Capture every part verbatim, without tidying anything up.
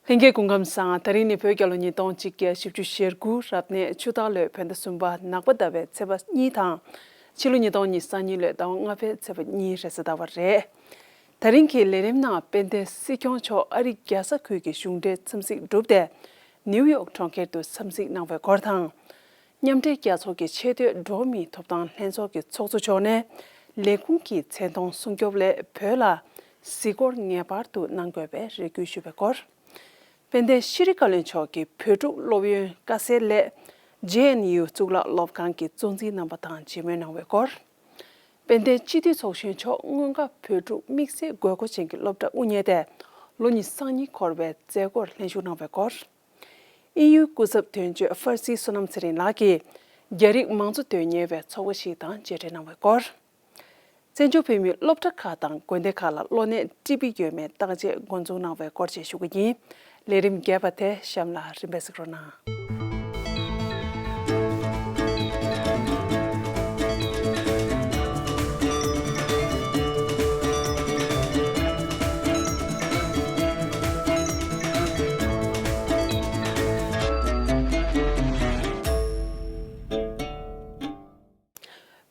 ལྷན་རྒྱས་སྐུ་ཁམས་བཟང་། དེ་རིང་ནི་བོད་རྒྱལ་ལོ་ཉིས་སྟོང་གཅིག་བརྒྱ་བཞི་བཅུ་ཞེ་དགུ་རབ་གནས་ཆུ་སྟག་ལོའི་བོད་ཟླ་གསུམ་པ་ནག་པ་ཟླ་བའི་ཚེས་པ་གཉིས་དང་། ཕྱི་ལོ་ཉིས་སྟོང་ཉི་ཤུ་རྩ་གཉིས་ལོའི་ཟླ་བ་ལྔ་པའི་ཚེས་པ་གཉིས་རེས་གཟའ་ཟླ་བ་རེད། དེ་རིང་གི་ལས་རིམ་ནང་དཔལ་ལྡན་སྲིད་སྐྱོང་མཆོག་ཨ་རིའི་རྒྱལ་ས་ཁུལ་གྱི་གཞུང་འབྲེལ་འཚམས་གཟིགས་གྲུབ་སྟེ། ནིའུ་ཡོག་གྲོང་ཁྱེར་དུ་འཚམས་གཟིགས་གནང་བའི་སྐོར་དང་། མཉམ་འབྲེལ་རྒྱལ་ཚོགས་ཀྱི་ཆེས་མཐོའི་འགྲོ་བ་མིའི་ཐོབ་ཐང་ལྷན་ཚོགས་ཀྱི་ཚོགས་གཙོ་མཆོག་ནས་ལས་ཁུངས་ཀྱི་མཚན་མཐོང་སྲུང་སྐྱོབ་སླད་བོད་ལ་གཟིགས་སྐོར་ངེས་པར་དུ་གནང་དགོས་པའི་རེ་སྐུལ་ཞུས་པའི་སྐོར། དཔལ་ལྡན་ཤེས་རིག་བཀའ་བློན་མཆོག་གིས་བོད་ཕྲུག་སློབ་ཡོན་དཀའ་སེལ་སླད་ཇེ་ཨེན་ཡུ་གཙུག་ལག་སློབ་ཁང་གི་གཙོ་འཛིན་རྣམ་པ་དང་མཇལ་མོལ་གནང་བའི་སྐོར། དཔལ་ལྡན་སྤྱི་འཐུས་ཚོགས་གཞོན་མཆོག་སྔོན་ཁ་བོད་ཕྲུག་དམིགས་བསལ་དགོས་མཁོ་ཅན་གྱི་སློབ་གྲྭ་དབུ་བརྙེས་ཏེ་ལོ་ཉི་ཤུ་རྩ་གཉིས་འཁོར་བའི་མཛད་སྒོར་ལྷན་ཞུགས་གནང་བའི་སྐོར། དབྱིན་ཡུལ་སྐུ་ཚབ་དོན་གཅོད་ཧྥར་སི་བསོད་ནམས་ཚེ་རིང་ལགས་ཀྱིས་རྒྱ་རིགས་མང་གཙོ་དོན་གཉེར་བའི་ཚོགས་པ་ཞིག་དང་མཇལ་འཕྲད་གནང་བའི་སྐོར། བཙན་བྱོལ་བོད་མིའི་སློབ་གྲྭ་ཁག་དང་དགོན་སྡེ་ཁག་ལ་གློ་ནད་ཀྲི་པི་ཡོད་མེད་བརྟག་དཔྱད་འགོ་འཛུགས་གནང་བའི་སྐོར་བཅས་ཞུ་གི་ཡིན། ལས་རིམ་རྒྱས་པ་དེ་གཤམ་ལ་རིམ་པས་གཟིགས་རོགས་གནང་།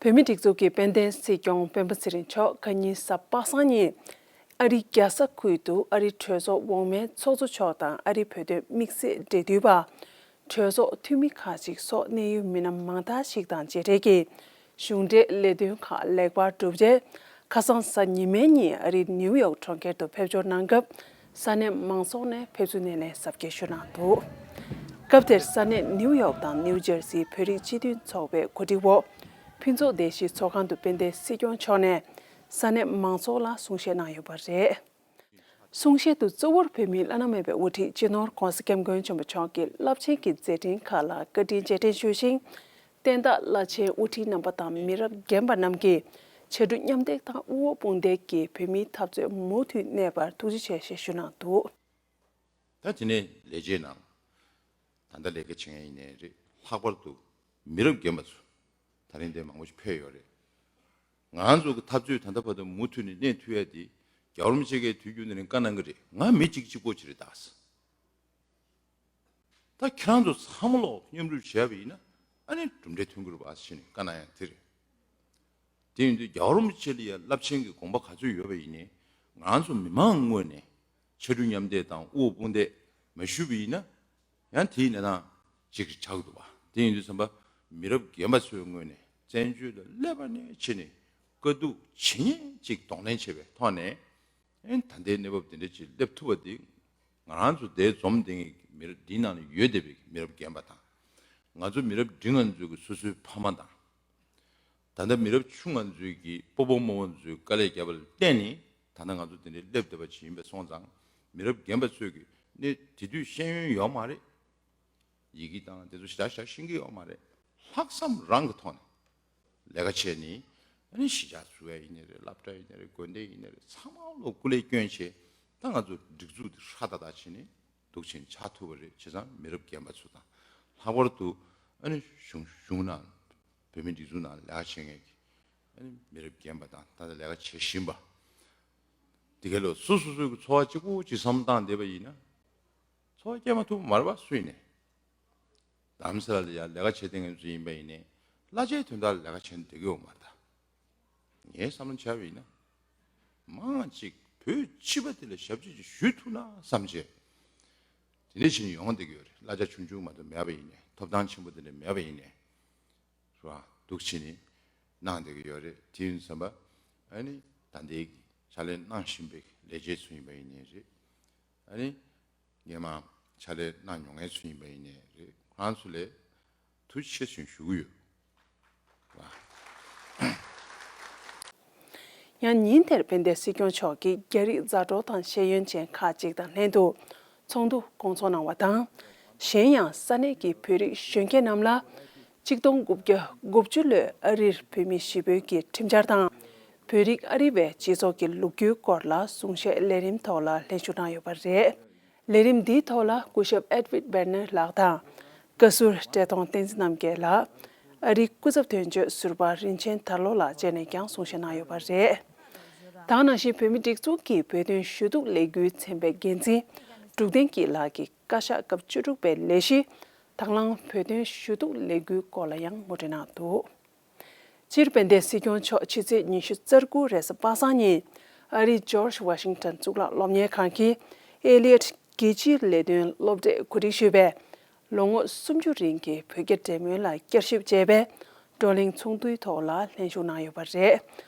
བོད་མིའི་སྒྲིག་འཛུགས་ཀྱི་དཔལ་ལྡན་སྲིད་སྐྱོང་སྤེན་པ་ཚེ་རིང་མཆོག་ཁ་ཉིན་གཟའ་པ་སངས་ཉིན་ཨ་རིའི་རྒྱལ་ས་ཁུལ་དུ་ཨ་རིའི་གྲོས་ཚོགས་འོག་མའི་ཚོགས་གཙོ་མཆོག་དང་ཨ་རིའི་བོད་དོན་དམིགས་བསལ་འབྲེལ་མཐུད་པ། གྲོས་ཚོགས་འཐུས་མི་ཁག་ཅིག་སོགས་གནད་ཡོད་མི་སྣ་མང་དག་ཞིག་དང་མཇལ་འཕྲད་ཀྱིས་གཞུང་འབྲེལ་ལས་དོན་ཁག་ལེགས་པར་གྲུབ་རྗེས། ཁ་སང་གཟའ་ཉི་མའི་ཉིན་ཨ་རིའི་ནིའུ་ཡོག་གྲོང་ཁྱེར་དུ་ཕེབས་འབྱོར་གནང་སྐབས། ས་གནས་མང་ཚོགས་ནས་ཕེབས་བསུ་སྣེ་ལེན་གཟབ་རྒྱས་ཞུས་གནང་འདུག་སྐབས་དེར་ས་གནས་ནིའུ་ཡོག་དང་ནིའུ་ཇར་སིའི་བོད་རིགས་སྤྱི་མཐུན་ཚོགས་པའི་གོ་སྒྲིག་འོག་ཕུན་ཚོགས་སྡེ་བཞིའི་ཚོགས་ཁང་དུ་དཔལ་ལྡན་སྲིད་སྐྱོང་མཆོག་ནས་ས་གནས་མང་ཚོགས་ལ་གསུང་བཤད་གནང་ཡོད་པ་རེད། གསུང་བཤད་དུ་གཙོ་བོར་བོད་མིའི་བླ་ན་མེད་པའི་དབུ་ཁྲིད་སྤྱི་ནོར་༧གོང་ས་༧སྐྱབས་མགོན་ཆེན་པོ་མཆོག་གིས་རླབས་ཆེན་གྱི་མཛད་འཕྲིན་ཁག་ལ་བཀའ་དྲིན་རྗེས་དྲན་ཞུས་ཤིང་། བསྟན་བདག་བླ་ཆེན་དབུ་ཁྲིད་རྣམ་པ་དང་མི་རབས་རྒན་པ་རྣམས་ཀྱིས་ཕྱར་གྲུ་མཉམ་འདེགས་དང་དབུ་འོག་དཔུང་འདེགས་ཀྱིས་བོད་མིའི་འཐབ་རྩོད་མུ་མཐུད་གནས་པར་ཐུགས་རྗེ་ཆེ་ཞེས་ཞུས་གནང་འདུག་ད་དེ་ནས་ལས་བྱེད་ནང་ད་ལྟ་ལས་ཀ་བྱེད་མཁན་ཡིན་ནའི་རེད། ལྷག་པར་དུ་མི་རབས་རྒན་པ་ཚོ་ད་རིང་དེ་མང་པོ་ཞིག་ཕེབས་ཡོད་རེད། ང་ཚོ་གི་འཐབ་རྩོད་ད་ལྟ་བར་དུ་མུ་མཐུད་ནས་གནས་ཐུབ་ཡ་དེ་རྒྱལ་བ་རིན་པོ་ཆེ་གིས་དུས་རྒྱུན་དུ་ནས་བཀའ་གནང་གི་རེད། ང་མི་གཅིག་གཅིག་པོ་ཅིག་རེད་ད། ད་ཁྱེད་རང་ཚོ་ཚང་མ་ལོག་མཉམ་རུབ་བྱས་པ་ཡིན་ན་ཨ་ནི་གྲུབ་འབྲས་ཐོན་གི་རེད་པ་ཟེར་ནས་བཀའ་གནང་ཡ་དེ་རེད། དེ་ཡིན་དུས་རྒྱལ་བ་རིན་པོ་ཆེ་ལ་ཡ་རླབས་ཆེན་གྱི་དགོངས་པ་ག་ཚོད་ཡོད་པ་ཡིན་ནའི་ང་ཚོ་མི་མང་ངོས་ནས་ཕྱར་གྲུ་མཉམ་འདེགས་དང་དབུ་འོག་དཔུང་འདེགས་མ་ཞུས་པ་ཡིན་ན་ཡང་དེའི་གནས་སྟངས་ཅིག་ཆགས་ཀྱི་འདུག་པ། དེ་ཡིན་དུས་ཙམ་པ་མི་རབས་རྒན་པ་ཚོའི་ངོས་ནས་བཙན་བྱོལ་ལ་སླེབས་པ་ནས་ཕྱིན་ནས་དཀའ་སྡུག་ཇི་སྙེད་ཅིག་གདོང་ལེན་བྱས་པའི་ཐོག་ནས། ཨེ་ད་ལྟའི་གནས་བབ་དེ་འདྲ་ཅིག་སླེབས་ཐུབ་པ་འདི་ང་རང་ཚོ་འདིར་འཛོམས་བསྡད་མཁན་གྱི་མི་རབས་འདིའི་ནང་ནས་ཡོད་བསྡད་པའི་མི་རབས་རྒན་པ་དང་། ང་ཚོ་མི་རབས་འབྲིང་བ་ཚོའི་གི་སོ་སོའི་ཕ་མ་དང་། ད་ལྟ་མི་རབས་ཆུང་བ་ཚོའི་གི་སྤོ་བོ་རྨོ་བོ་ཚོའི་དཀའ་ལས་བརྒྱབ་པ་ལ་བརྟེན་ནས་ད་ལྟ་ང་ཚོ་འདི་འདྲ་སླེབས་བསྡད་པ་ཅིག་ཡིན་པ་སོང་ཙང་། མི་རབས་རྒན་པ་ཚོས་གི་ནི་དེ་དུས་ཤེས་ཡོན་ཡོད་མ་རེད། ཡི་གེ་དང་དེ་ཚོ་ཞེ་དྲག་ཞེ་དྲག་ཤེས་ཀྱི་ཡོད་མ་རེད། ལྷག་བསམ་རང་གི་ཐོག་ནས་ལས་ཀ་བྱས་ནས་ཨ་ནི་གཞིས་ཆགས་བཙུགས་ཡ་ཡིན་ནའི་རེད། སློབ་གྲྭ་ཡིན་ནའི་རེད། དགོན་སྡེ་ཡིན་ནའི་རེད། ཚང་མ་ལོ་སྐུ་ལས་བསྐྱོན་བྱས། ད་ང་ཚོ་སྒྲིག་འཛུགས་དེ་ཧྲ་ཏག་ཏག་བྱས་ནས་འདུག་བྱས་ནས་ཆགས་ཐུབ་པ་རེད། བྱས་ཙང་མི་རབས་རྒན་པ་ཚོ་དང་། ལྷག་པར་དུ་ཨ་ནི་གཞུང་གཞུང་ནང་བོད་མིའི་སྒྲིག་འཛུགས་ནང་ལས་ཀ་བྱེད་མཁན་གྱི་ཨ་ནི་མི་རབས་རྒན་པ་དང་ད་ལྟ་ལས་ཀ་བྱེད་བཞིན་པ་དེ་གའི་ལོ་སོ་སོ་སོའི་གི་འཚོ་བ་གཅིག་པུ་གཅིག་བསམ་བློ་བཏང་བསྡད་པ་ཡིན་ན། འཚོ་བ་སྐྱེལ་མ་ཐུབ་མ་རེད་པ་སུ་ཡིན་ནའི། རྡ་རམ་ས་ལ་ལ་ཡ་ལས་ཀ་བྱེད་བསྡད་མཁན་ཚོ་ཡིན་པ་ཡིན་ནའི་གླ་ཆའི་དོན་དག་ལ་ལས་ཀ་བྱེད་བསྡད་ཀྱི་ཡོད་མ་རེད་ད། ངས་བསམ་བློ་བྱས་པ་ཡིན་ན། མང་ཅིག་བོད་སྤྱི་པ་དེ་ལ་ཞབས་ཕྱི་ཅིག་ཞུ་ཐུབ་ན་བསམ་བྱས། དེ་འདྲ་བྱས་ནས་ཡོང་བསྡད་ཀྱི་ཡོད་རེད། གླ་ཆ་ཆུང་ཆུང་མ་གཏོགས་མེད་པ་ཡིན་ནའི། ཐོབ་ཐང་ཆེན་པོ་དེ་འདྲ་མེད་པ་ཡིན་ནའི། རེད་བ། འདུག་བྱས་ནས་གནང་བསྡད་ཀྱི་ཡོད་རེད། དེ་ཡིན་ཙམ་པ་ཨ་ནི་ད་ལྟའི་ཕྱག་ལས་གནང་བཞིན་པའི་ལས་བྱེད་ཚོ་ཡིན་པ་ཡིན་ནའི་རེད། ཨ་ནི་སྔོན་མ་ཕྱག་ལས་གནང་མྱོང་མཁན་ཚོ་ཡིན་པ་ཡིན་ནའི་རེད། ཁོ་རང་ཚོ་ལ་ཐུགས་རྗེ་ཆེ་ཞུ་གི་ཡོད། ཡང་ཉིན་དེར་དཔལ་ལྡན་སྲིད་སྐྱོང་མཆོག་གིས་རྒྱ་རིགས་མཛའ་གྲོགས་དང་ཤེས་ཡོན་ཅན་ཁག་ཅིག་དང་ལྷན་དུ་ཚོགས་འདུ་སྐོང་ཚོགས་གནང་བ་དང་། གཞན་ཡང་ས་གནས་ཀྱི་བོད་རིགས་གཞོན་སྐྱེས་རྣམས་ལ་གཅིག་སྟོང་དགུ་བརྒྱ་དགུ་བཅུ་ལོའི་ཨ་རིར་བོད་མི་གཞིས་སྤོས་ཀྱི་ཁྲིམས་འཆར་དང་། བོད་རིགས་ཨ་རི་བའི་སྤྱི་ཚོགས་ཀྱི་ལོ་རྒྱུས་སྐོར་ལ་གསུང་བཤད་ལས་རིམ་ཐོག་ལ་ལྷན་ཞུགས་གནང་ཡོད་པ་རེད། ལས་རིམ་འདིའི་ཐོག་ལ་སྐུ་ཞབས་ཨེ་ཌི་ཝིཌ་བེར་ནར་ལགས་དང་། བཀའ་ཟུར་བཀྲས་མཐོང་བསྟན་འཛིན་རྣམ་རྒྱལ་ལགས། ཨ་རིའི་སྐུ་ཚབ་དོན་གཅོད་ཟུར་པ་རིན་ཆེན་དར་ལོ་ལགས་བཅས་ནས་ཀྱང་གསུང་བཤད་གནང་ཡོད་པ་རེད། ད་ག་ནང་བཞིན་བོད་མིའི་སྒྲིག་འཛུགས་ཀྱི་བོད་དོན་ཞུ་གཏུག་ལས་འགུལ་ཚན་པའི་འགན་འཛིན་ འབྲུག་བསྟན་སྐྱིད་ལགས་ཀྱིས་བཀའ་ཤག་སྐབས་བཅུ་དྲུག་པའི་ལས་གཞི་དང་བླངས་བོད་དོན་ཞུ་གཏུག་ལས་འགུལ་སྐོར་ལ་ཡང་ངོ་སྤྲོད་གནང་འདུག་སྤྱིར་དཔལ་ལྡན་སྲིད་སྐྱོང་མཆོག་ཕྱི་ཚེས་ཉི་ཤུ་རྩ་དགུ་རེས་གཟའ་པ་སངས་ཉིན་ཨ་རིའི་ཇོརྗ་ཝ་ཤིང་ཊོན་གཙུག་ལག་སློབ་གཉེར་ཁང་གི་ཨེ་ལི་ཡཊ་རྒྱལ་སྤྱིའི་ལས་དོན་སློབ་གྲྭས་གོ་སྒྲིག་ཞུས་པའི་ལོ་ངོ་སུམ་ཅུ་རིང་གི་བོད་རྒྱ་འབྲེལ་མོལ་ལ་བསྐྱར་ཞིབ་བྱས་པའི་བགྲོ་གླེང་ཚོགས་འདུའི་ཐོག་ལ་ལྷན་ཞུགས་གནང་ཡོད་པ་རེད།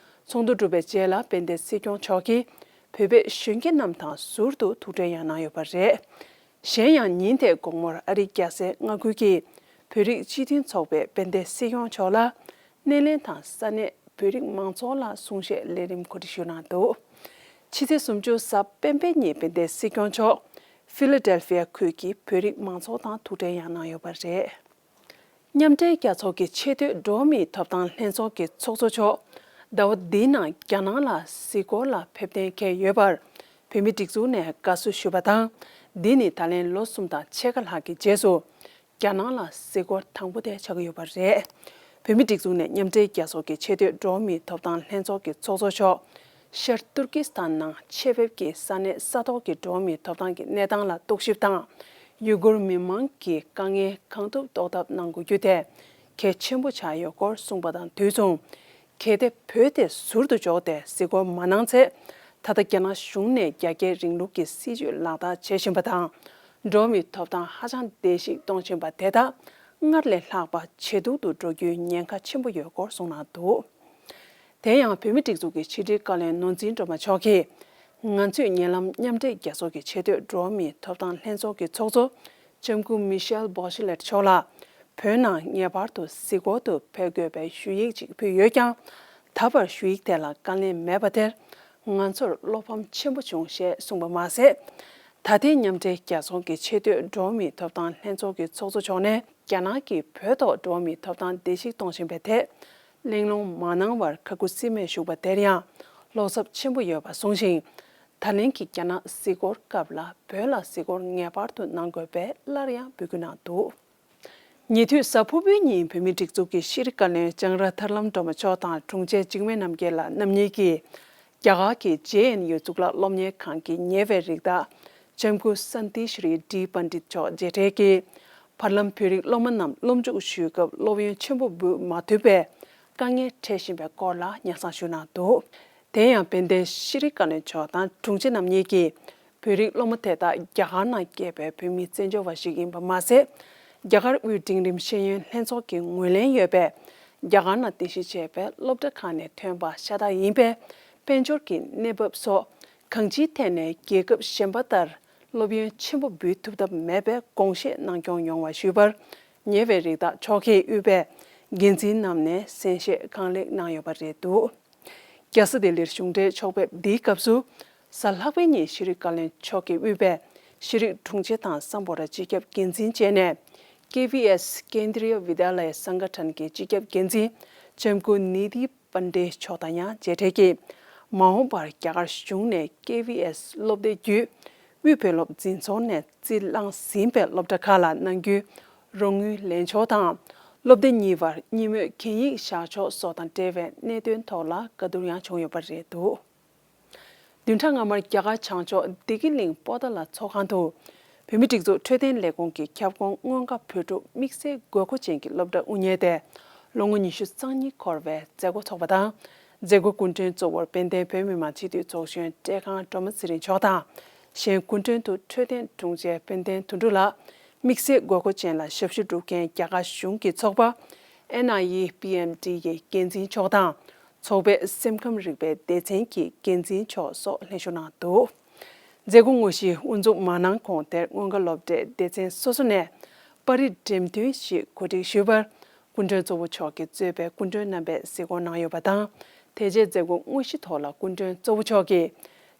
ཚོགས་འདུ་གྲུབ་པའི་རྗེས་ལ་དཔལ་ལྡན་སྲིད་སྐྱོང་མཆོག་གིས་བོད་པའི་གཞོན་སྐྱེས་རྣམས་དང་ཟུར་དུ་ཐུག་འཕྲད་ཡང་གནང་ཡོད་པ་རེད། གཞན་ཡང་ཉིན་དེའི་དགོང་མོར་ཨ་རིའི་རྒྱལ་སའི་མངའ་ཁུལ་གྱི་བོད་རིགས་སྤྱི་མཐུན་ཚོགས་པས་དཔལ་ལྡན་སྲིད་སྐྱོང་མཆོག་ལ་སྣེ་ལེན་དང་ས་གནས་བོད་རིགས་མང་ཚོགས་ལ་གསུང་བཤད་ལས་རིམ་གོ་སྒྲིག་ཞུས་གནང་འདུག་ཕྱི་ཚེས་སུམ་ཅུ་གཟའ་སྤེན་པའི་ཉིན་དཔལ་ལྡན་སྲིད་སྐྱོང་མཆོག་ཕི་ལ་ཌེལ་ཕི་ཡ་ཁུལ་གྱི་བོད་རིགས་མང་ཚོགས་དང་ཐུག་འཕྲད་ཡང་གནང་ཡོད་པ་རེད། མཉམ་འབྲེལ་རྒྱལ་ཚོགས་ཀྱི་ཆེས་མཐོའི་འགྲོ་བ་མིའི་ཐོབ་ཐང་ལྷན་ཚོགས་ཀྱི་ཚོགས་གཙོ་མཆོག་ཟླ་བ་འདིའི་ནང་རྒྱ་ནག་ལ་གཟིགས་སྐོར་ལ་ཕེབས་གཏན་འཁེལ་ཡོད་པར་བོད་མིའི་སྒྲིག་འཛུགས་ནས་དགའ་བསུ་ཞུས་པ་དང་། འདི་ནི་ད་ལན་ལོ་གསུམ་དང་ཕྱེད་ཀ་ལྷག་གི་རྗེས་སུ་རྒྱ་ནག་ལ་གཟིགས་སྐོར་དང་པོ་དེ་ཆགས་ཀྱི་ཡོད་པ་རེད། བོད་མིའི་སྒྲིག་འཛུགས་ནས་མཉམ་འབྲེལ་རྒྱལ་ཚོགས་ཀྱི་ཆེས་མཐོའི་འགྲོ་བ་མིའི་ཐོབ་ཐང་ལྷན་ཚོགས་ཀྱི་ཚོགས་གཙོ་མཆོག་ཤར་ཏུར་ཀི་སི་ཐན་ནང་ཆེད་ཕེབས་ཀྱིས་ས་གནས་ས་ཐོག་གི་འགྲོ་བ་མིའི་ཐོབ་ཐང་གི་གནས་སྟངས་ལ་རྟོག་ཞིབ་དང་། ཡུ་གུར་མི་མང་གི་དཀའ་ངལ་གང་ཐུབ་ཟློག་ཐབས་གནང་དགོས་རྒྱུ་དེ་གལ་ཆེན་པོ་ཆགས་ཡོད་སྐོར་གསུངས་པ་དང་དུས་མཚུངས། གལ་ཏེ་བོད་དེ་ཟུར་དུ་འཇོག་སྟེ་གཟིགས་སྐོར་མ་གནང་ཚེ། ད་ལྟ་རྒྱ་ནག་གཞུང་ནས་རྒྱ་སྐྱེད་རིང་ལུགས་ཀྱི་སྲིད་བྱུས་ལག་བསྟར་བྱེད་བཞིན་པ་དང་། འགྲོ་བ་མིའི་ཐོབ་ཐང་ཧ་ཅང་བརྡལ་བཤིག་གཏོང་བཞིན་པ་དེ་དག་སྔར་ལས་ལྷག་པ་ཇེ་སྡུག་ཏུ་འགྲོ་རྒྱུའི་ཉེན་ཁ་ཆེན་པོ་ཡོད་སྐོར་གསུངས་གནང་འདུག་དེ་ཡང་བོད་མིའི་སྒྲིག་འཛུགས་ཀྱི་ཕྱི་དྲིལ་བཀའ་བློན་ནོར་འཛིན་སྒྲོལ་མ་མཆོག་གིས། ང་ཚོས་ཉེ་ལམ་མཉམ་འབྲེལ་རྒྱལ་ཚོགས་ཀྱི་ཆེས་མཐོའི་འགྲོ་བ་མིའི་ཐོབ་ཐང་ལྷན་ཚོགས་ཀྱི་ཚོགས་གཙོ་ལྕམ་སྐུ་མི་ཤེལ་བྷོ་ཤི་ལེཊ་མཆོག་ལ། བོད་ནང་ངེས་པར་དུ་གཟིགས་སྐོར་དུ་ཕེབས་དགོས་པའི་ཞུ་ཡིག་ཅིག་ཕུལ་ཡོད་ཀྱང་། ད་བར་ཞུ་ཡིག་དེ་ལ་བཀའ་ལན་མེད་པ་དེར་ང་ཚོར་བློ་ཕམ་ཆེན་པོ་བྱུང་ཞེས་གསུངས་པ་མ་ཟད། ད་ལྟའི་མཉམ་འབྲེལ་རྒྱལ་ཚོགས་ཀྱི་ཆེས་མཐོའི་འགྲོ་བ་མིའི་ཐོབ་ཐང་ལྷན་ཚོགས་ཀྱི་ཚོགས་གཙོ་མཆོག་ནས། རྒྱ་ནག་གིས་བོད་ཐོག་འགྲོ་བ་མིའི་ཐོབ་ཐང་བརྡལ་བཤིག་གཏོང་བཞིན་པའི་ཐད་གླེང་སློང་མ་གནང་བར་ཁ་ཁུ་སིམ་མེར་བཞུགས་པ་དེར་ཡང་བློ་འཚབ་ཆེན་པོ་ཡོད་པ་གསུངས་ཤིང་། ད་ལན་གྱི་རྒྱ་ནག་གཟིགས་སྐོར་སྐབས་ལ་བོད་ལ་གཟིགས་སྐོར་ངེས་པར་དུ་གནང་དགོས་པའི་སླར་ཡང་འབོད་སྐུལ་གནང་འདུག་ཉེ་དུས་གཟའ་ཕུར་བུའི་ཉིན་བོད་མིའི་སྒྲིག་འཛུགས་ཀྱི་ཤེས་རིག་བཀའ་བློན་ལྕང་ར་ཐར་ལམ་སྒྲོལ་མ་མཆོག་དང་དྲུང་ཆེ་འཇིགས་མེད་རྣམ་རྒྱལ་ལགས་རྣམ་གཉིས་ཀྱིས། རྒྱ་གར་གྱི་ཇེ་ཨེན་ཡུ་གཙུག་ལག་སློབ་གཉེར་ཁང་གི་ཉེ་བའི་རིགས་བདག་ལྕམ་སྐུ་སན་ཏི་ཤྲི་ཌི་པཎྜི་ཏ་མཆོག་མཇལ་འཕྲད་ཀྱིས། བར་ལམ་བོད་རིགས་སློབ་མ་རྣམས་སློབ་འཇུག་ཞུས་སྐབས་སློབ་ཡོན་ཆེན་པོ་འབུལ་མ་ཐུབ་པའི་དཀའ་ངལ་འཕྲད་བཞིན་པའི་སྐོར་ལ་སྙན་སེང་ཞུས་གནང་འདུག་དེ་ཡང་དཔལ་ལྡན་ཤེས་རིག་བཀའ་བློན་མཆོག་དང་དྲུང་ཆེ་རྣམ་གཉིས་ཀྱིས། བོད་རིགས་སློབ་མ་དེ་དག་རྒྱ་གར་ནང་སྐྱེས་པའི་བོད་མི་བཙན་བྱོལ་བ་ཞིག་ཡིན་པ་མ་ཟད། རྒྱ་གར་དབུས་འབྲིང་རིམ་ཤེས་ཡོན་ལྷན་ཚོགས་ཀྱི་ངོས་ལེན་ཡོད་པའི་རྒྱ་གར་ནང་རྟེན་གཞི་བྱས་པའི་སློབ་གྲྭ་ཁག་ནས་ཐོན་པ་ཤ་སྟག་ཡིན་པས། དཔལ་འབྱོར་གྱི་གནས་བབ་སོགས་གང་ཅིའི་ཐད་ནས་རྒྱལ་ཁབ་གཞན་པ་ལྟར་སློབ་ཡོན་ཆེན་པོ་འབུལ་ཐུབ་ཐབས་མེད་པའི་དགོངས་བཞེས་གནང་སྐྱོང་ཡོང་བ་ཞུས་པར། ཉེ་བའི་རིགས་བདག་མཆོག་གིས་དབུས་པའི་འགན་འཛིན་རྣམས་ནས་གསན་བཞེས་གང་ལེགས་གནང་ཡོད་པ་རེད་འདུག་རྒྱལ་ས་ལྡི་ལིར་གཞུང་འབྲེལ་ཕྱོགས་ཕེབས་འདིའི་སྐབས་སུ། གཟའ་ལྷག་པའི་ཉིན་ཤེས་རིག་བཀའ་བློན་མཆོག་གིས་དབུས་པའི་ཤེས་རིག་དྲུང་ཆེ་དང་སམ་བྷོ་ཊ་སྤྱི་ཁྱབ་འགན་འཛིན་བཅས་ནས། ཀེ་བི་ཨེས་ཀེནྡྲི་ཡ་བི་དྱ་ལ་ཡ་སངྒ་ཐན་གྱི་སྤྱི་ཁྱབ་འགན་འཛིན་ལྕམ་སྐུ་ནི་དྷི་པན་ཌེ་མཆོག་དང་ཡང་མཇལ་འཕྲད་ཀྱིས། མ་འོངས་པར་རྒྱ་གར་གཞུང་ནས་ཀེ་བི་ཨེས་སློབ་སྡེ་བརྒྱུད་དབུས་བོད་སློབ་འཛིན་ཚོགས་ནས་རྩིས་བླངས་ཟིན་པའི་སློབ་གྲྭ་ཁག་ལ་གནང་རྒྱུའི་རོགས་དངུལ་ལེན་ཕྱོགས་དང་། སློབ་སྡེ་གཉིས་བར་གཉིས་མོས་གན་ཡིག་བཞག་ཕྱོགས་སོགས་དང་འབྲེལ་བའི་གནད་དོན་ཐོག་ལ་བཀའ་བསྡུར་ཡང་བྱུང་ཡོད་པ་རེད་འདུག་བདུན་ཕྲག་སྔ་མར་རྒྱ་གར་བྱང་ཕྱོགས་བདེ་སྐྱིད་གླིང་པོ་ཏཱ་ལ་ཚོགས་ཁང་དུ། བོད་མིའི་སྒྲིག་འཛུགས་འཕྲོད་བསྟེན་ལས་ཁུངས་ཀྱི་ཁྱབ་ཁོངས་སྔོན་ཁ་བོད་ཕྲུག་དམིགས་བསལ་དགོས་མཁོ་ཅན་གྱི་སློབ་གྲྭ་དབུ་བརྙེས་ཏེ། ལོ་ངོ་ཉི་ཤུ་རྩ་གཉིས་འཁོར་བའི་མཛད་སྒོ་འཚོགས་པ་དང་། མཛད་སྒོའི་སྐུ་མགྲོན་གཙོ་བོར་དཔལ་ལྡན་བོད་མི་མང་སྤྱི་འཐུས་ཚོགས་གཞོན་བཀྲས་ཁང་སྒྲོལ་མ་ཚེ་རིང་མཆོག་དང་། གཞན་སྐུ་མགྲོན་དུ་འཕྲོད་བསྟེན་དྲུང་ཆེ་དཔལ་ལྡན་དོན་གྲུབ་ལགས། དམིགས་བསལ་དགོས་མཁོ་ཅན་ལ་ཞབས་ཞུ་སྒྲུབ་མཁན་རྒྱ་གར་གཞུང་གི་ཚོགས་པ་ཨེན་ཨའི་ཨི་པི་ཨེམ་ཌི་ཡི་འགན་འཛིན་མཆོག་དང་། ཚོགས་པའི་སེམས་ཁམས་རིག་པའི་སྡེ་ཚན་གྱི་འགན་འཛིན་མཆོག་སོགས་ལྷན་ཞུགས་གནང་འདུག་མཛད་སྒོ་དངོས་གཞི་དབུ་འཛུགས་མ་གནང་གོང་དེར་སྔོན་ཁ་སློབ་གྲྭའི་སྡེ་ཚན་སོ་སོ་ནས་པར་རིས་འགྲེམས་སྟོན་ཞིག་གོ་སྒྲིག་ཞུས་པར། སྐུ་མགྲོན་གཙོ་བོ་མཆོག་གིས་གཙོས་པའི་སྐུ་མགྲོན་རྣམ་པས་གཟིགས་སྐོར་གནང་ཡོད་པ་དང་། དེ་རྗེས་མཛད་སྒོ་དངོས་གཞི་ཐོག་ལ་སྐུ་མགྲོན་གཙོ་བོ་མཆོག་གིས་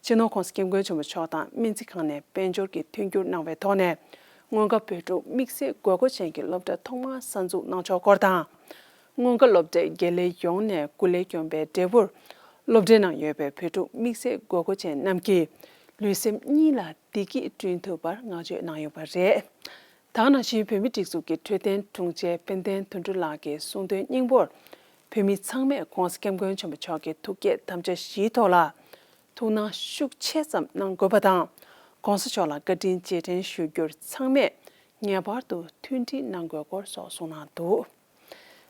སྤྱི་ནོར་ྋགོང་ས་ྋསྐྱབས་མགོན་ཆེན་པོ་མཆོག་དང་སྨན་རྩིས་ཁང་ནས་དཔལ་འབྱོར་གྱི་མཐུན་འགྱུར་གནང་བའི་ཐོག་ནས། སྔོན་ཁ་བོད་ཕྲུག་དམིགས་བསལ་དགོས་མཁོ་ཅན་གྱི་སློབ་གྲྭ་ཐོག་མར་གསར་འཛུགས་གནང་ཕྱོགས་སྐོར་དང་། སྔོན་ཁ་སློབ་གྲྭའི་དགེ་ལས་ཡོངས་ནས་སྐུ་ལས་བསྐྱོན་པའི་འབྲས་བུར། སློབ་གྲྭའི་ནང་ཡོད་པའི་བོད་ཕྲུག་དམིགས་བསལ་དགོས་མཁོ་ཅན་རྣམས་ཀྱི་ལུས་སེམས་གཉིས་ལ་བདེ་སྐྱིད་བསྐྲུན་ཐུབ་པར་བསྔགས་བརྗོད་གནང་ཡོད་པ་རེད། ད་ག་ནང་བཞིན་བོད་མིའི་སྒྲིག་འཛུགས་ཀྱི་འཕྲོད་བསྟེན་དྲུང་ཆེ་དཔལ་ལྡན་དོན་གྲུབ་ལགས་ཀྱིས་གསུངས་དོན་སྙིང་པོར། བོད་མི་ཚང་མས་ྋགོང་ས་ྋསྐྱབས་མགོན་ཆེན་པོ་མཆོག་གི་ཐུགས་བསྐྱེད་དམ་བཅའ་བཞིའི་ཐོག་ལ། ཐུགས་སྣང་ཤུགས་ཆེ་ཙམ་གནང་དགོས་པ་དང་། ༸གོང་ས་མཆོག་ལ་བཀའ་དྲིན་རྗེས་དྲན་ཞུ་རྒྱུར་ཚང་མས་ངེས་པར་དུ་མཐུན་སྒྲིལ་གནང་དགོས་སྐོར་སོགས་གསུངས་གནང་འདུག་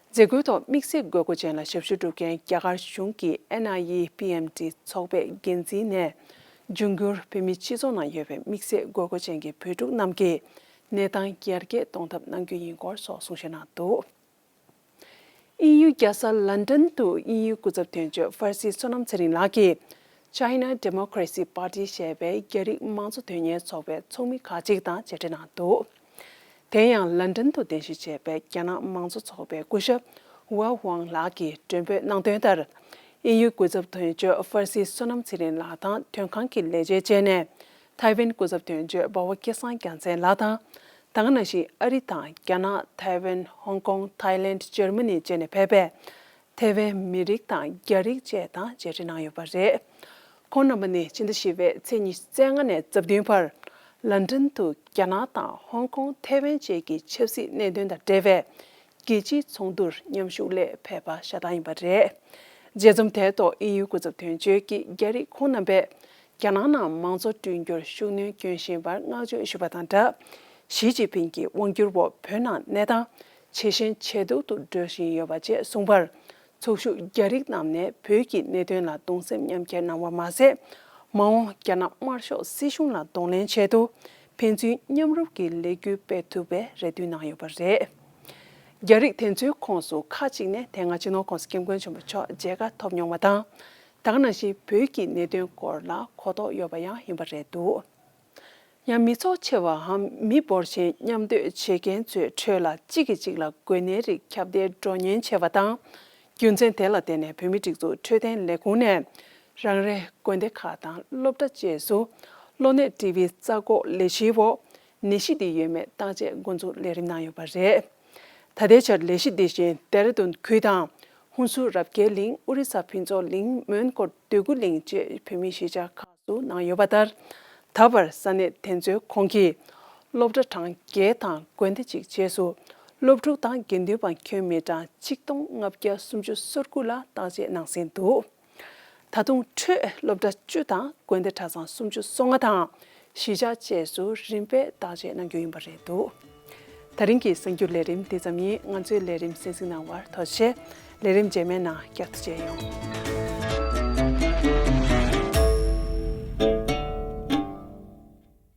མཛད་སྒོའི་ཐོག་དམིགས་བསལ་དགོས་མཁོ་ཅན་ལ་ཞབས་ཞུ་སྒྲུབ་མཁན་རྒྱ་གར་གཞུང་གི་NIEPMD ཚོགས་པའི་འགན་འཛིན་ནས་འབྱུང་འགྱུར་བོད་མིའི་སྤྱི་ཚོགས་ནང་ཡོད་པའི་དམིགས་བསལ་དགོས་མཁོ་ཅན་གྱི་བོད་ཕྲུག་རྣམས་ཀྱི་གནས་སྟངས་ཡར་རྒྱས་གཏོང་ཐབས་གནང་རྒྱུ་ཡིན་སྐོར་སོགས་གསུང་བཤད་གནང་འདུག་དབྱིན་ཡུལ་རྒྱལ་ས་ལན་ཌན་དུ་དབྱིན་ཡུལ་སྐུ་ཚབ་དོན་གཅོད་ཧྥར་སི་བསོད་ནམས་ཚེ་རིང་ལགས་ཀྱིས་China Democracy Party ཞེས་པའི་རྒྱ་རིགས་མང་གཙོ་དོན་གཉེར་ཚོགས་པའི་ཚོགས་མི་ཁག་ཅིག་དང་མཇལ་འཕྲད་གནང་འདུག་དེ་ཡང་ལན་ཌན་དུ་རྟེན་གཞི་བྱས་པའི་རྒྱ་ནག་མང་གཙོ་ཚོགས་པའི་སྐུ་ཞབས་ཝ་ཝང་ལགས་ཀྱིས་མགྲོན་འབོད་གནང་དོན་ལྟར། དབྱིན་ཡུལ་སྐུ་ཚབ་དོན་གཅོད་ཧྥར་སི་བསོད་ནམས་ཚེ་རིང་ལགས་དང་དོན་ཁང་གི་ལས་བྱེད་བཅས་ནས་ཐའེ་ཝན་སྐུ་ཚབ་དོན་གཅོད་འབའ་བ་སྐལ་བཟང་རྒྱལ་མཚན་ལགས་དང་། ད་ག་ནང་བཞིན་ཨ་རི་དང་རྒྱ་ནག་ཐའེ་ཝན་ཧོང་ཀོང་ཐའི་ལེན་ཇར་མ་ནི་བཅས་ནས་ཕེབས་པའི་ཐའེ་ཝན་མི་རིགས་དང་རྒྱ་རིགས་བཅས་དང་མཇལ་འཕྲད་གནང་ཡོད་པ་རེད། ཁོང་རྣམ་པ་ནི་ཕྱི་ཟླ་བཞི་པའི་ཚེས་ཉི་ཤུ་རྩ་ལྔ་ནས་རྩ་བདུན་བར་ལན་ཌན་དུ་རྒྱ་ནག་དང་ཧོང་ཀོང་ཐའེ་ཝན་བཅས་ཀྱི་ཆབ་སྲིད་གནད་དོན་དང་འབྲེལ་བའི་རྒྱལ་སྤྱིའི་ཚོགས་འདུར་མཉམ་ཞུགས་སླད་ཕེབས་པ་ཤ་སྟག་ཡིན་པ་རེད། མཇལ་འཛོམས་དེའི་ཐོག་དབྱིན་ཡུལ་སྐུ་ཚབ་དོན་གཅོད་ཀྱིས་རྒྱ་རིགས་ཁོང་རྣམ་པས་རྒྱ་ནག་ནང་མང་གཙོ་བསྐྲུན་རྒྱུར་ཤུགས་སྣོན་སྐྱོན་བཞིན་པར་བསྔགས་བརྗོད་ཞུས་པ་དང་སྦྲགས། ཞི་ཅིན་ཕིང་གི་དབང་སྒྱུར་འོག་བོད་ནང་གནས་སྟངས་ཇེ་ཞན་ཇེ་སྡུག་ཏུ་འགྲོ་བཞིན་ཡོད་པ་བཅས་གསུངས་པར། ཚོགས་ཞུགས་རྒྱ་རིགས་རྣམས་ནས་བོད་ཀྱི་གནད་དོན་ལ་གདུང་སེམས་མཉམ་སྐྱེད་གནང་བ་མ་ཟད། མ་འོངས་རྒྱ་ནག་དམར་ཤོག་སྲིད་གཞུང་ལ་གདོང་ལེན་ཆེད་དུ་ཕན་ཚུན་མཉམ་རུབ་ཀྱི་ལས་འགུལ་སྤེལ་ཐུབ་པའི་རེ་འདུན་གནང་ཡོད་པ་རེད། རྒྱ་རིགས་དེ་ཚོའི་ཁོངས་སུ་ཁག་ཅིག་ནས་དེ་སྔ་སྤྱི་ནོར་༸གོང་ས་༸སྐྱབས་མགོན་ཆེན་པོ་མཆོག་མཇལ་ཁ་ཐོབ་མྱོང་བ་དང་། ད་ག་ནང་བཞིན་བོད་ཀྱི་གནད་དོན་སྐོར་ལ་གོ་རྟོགས་ཡོད་པ་ཡང་ཡིན་པ་རེད་འདུག་ཡང་མི་ཚོགས་ཆེ་བའམ་མི་འབོར་ཆེན་མཉམ་སྡོད་བྱེད་མཁན་ཚོའི་ཁྲོད་ལ་གཅིག་གིས་གཅིག་ལ་འགོས་ནད་རིགས་ཁྱབ་གདལ་འགྲོ་ཉེན་ཆེ་བ་དང་། རྒྱུ་མཚན་དེ་ལ་བརྟེན་ནས་བོད་མིའི་སྒྲིག་འཛུགས་འཕྲོད་བསྟེན་ལས་ཁུངས་ནས་རང་རེའི་དགོན་སྡེ་ཁག་དང་སློབ་གྲྭ་བཅས་སུ་གློ་ནད་ཊི་བི་རྩ་འགོག་ལས་གཞིའི་འོག་ནད་གཞི་འདི་ཡོད་མེད་བརྟག་དཔྱད་འགོ་འཛུགས་ལས་རིམ་གནང་ཡོད་པ་རེད། ད་ལྟའི་ཆར་ལས་གཞི་འདི་བཞིན་ལྡེ་ར་ལྡུན་ཁུལ་དང་ཧུན་སུར་རབ་རྒྱས་གླིང་ཨོ་རི་ས་ཕུན་ཚོགས་གླིང་མོན་སྐོར་འདོད་རྒུ་གླིང་བཅས་བོད་མིའི་གཞིས་ཆགས་ཁག་སུ་གནང་ཡོད་པ་ལྟར། ད་བར་ས་གནས་དེ་ཚོའི་ཁོངས་ཀྱི་སློབ་གྲྭ་གྲངས་བརྒྱད་དང་དགོན་སྡེ་གཅིག་བཅས་སུ་སློབ་ཕྲུག་དང་དགེ་འདུན་པ་ཁྱོན་མི་གྲངས་ཆིག་སྟོང་ལྔ་བརྒྱ་སུམ་ཅུ་སོ་དགུ་ལ་བརྟག་དཔྱད་གནང་ཟིན་འདུག་ད་དུང་འཕྲོས་སློབ་གྲྭ་བཅུ་དང་དགོན་སྡེ་གྲྭ་ཚང་སུམ་ཅུ་སོ་ལྔ་དང་གཞིས་ཆགས་བཅས་སུ་རིམ་པས་བརྟག་དཔྱད་གནང་རྒྱུ་ཡིན་པ་རེད་འདུག་ད་རིང་གི་གསར་འགྱུར་ལས་རིམ་འདི་ཙམ་ཡིན། ང་ཚོའི་ལས་རིམ་གསན་གཟིགས་གནང་བར་ཐུགས་རྗེ་ཆེ། ལས་རིམ་རྗེས་མའི་ནང་བསྐྱར་དུ་མཇལ་ཡོང་།